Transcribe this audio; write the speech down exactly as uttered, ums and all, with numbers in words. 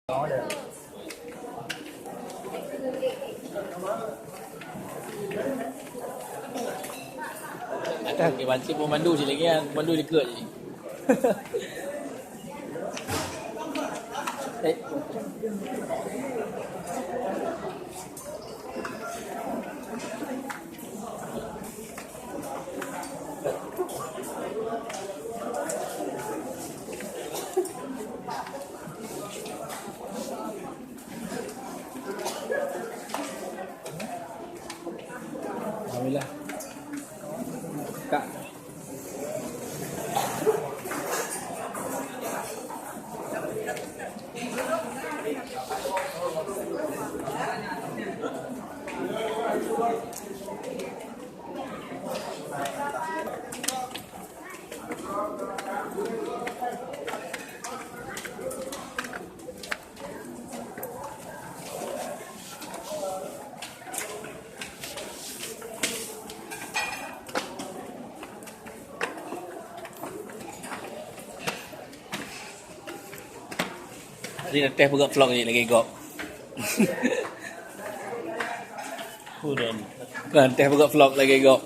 Ada ke banci pemandu sini kan, pemandu dekat je. Eh. Alhamdulillah. Kak. Jadi, teh peugah vlog ni lagi gop. Kan, teh peugah vlog lagi gop.